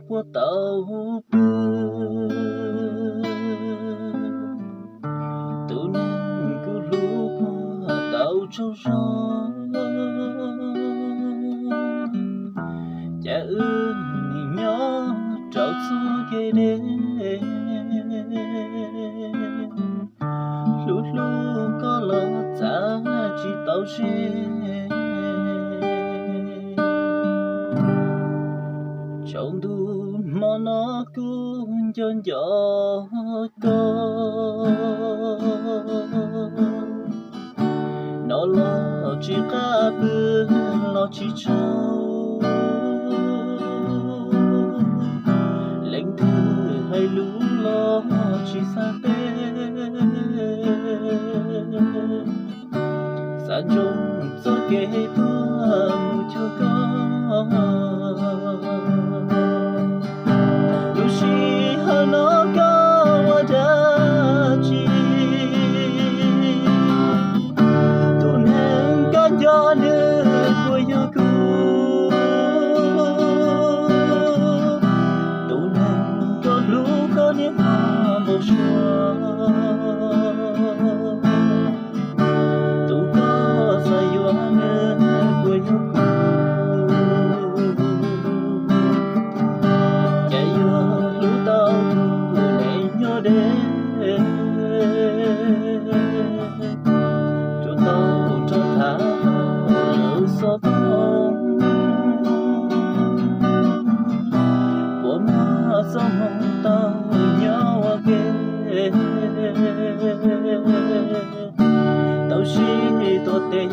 puas tau pw, tus neeg kuv hlub puas tau tsaug zog. Cas wb nim nyob rau txoj kev deb, hlub hlub koj los txav tsis tau ze. Tsaus ntuj hmo no kuv nco nco koj, no los tsis qab pw los tsis tsaug, leej twg hais lus los tsis xav teb. Xav ntsoov txoj kev tuaj mus cuag koj, lub sij hawm no koj ua dab tsi? Tus neeg koj nco nws puas yog kuv? Tus neeg koj hlub koj niaj hnub npau suav, tus koj xav yuav nws puas yog kuv? Cas yuav hlub tau tus neeg nyob deb, tsuas tau nrog tham lawv xov tooj, puas muaj txoj hmoo tau nyob ua ke, tau sib tuav tes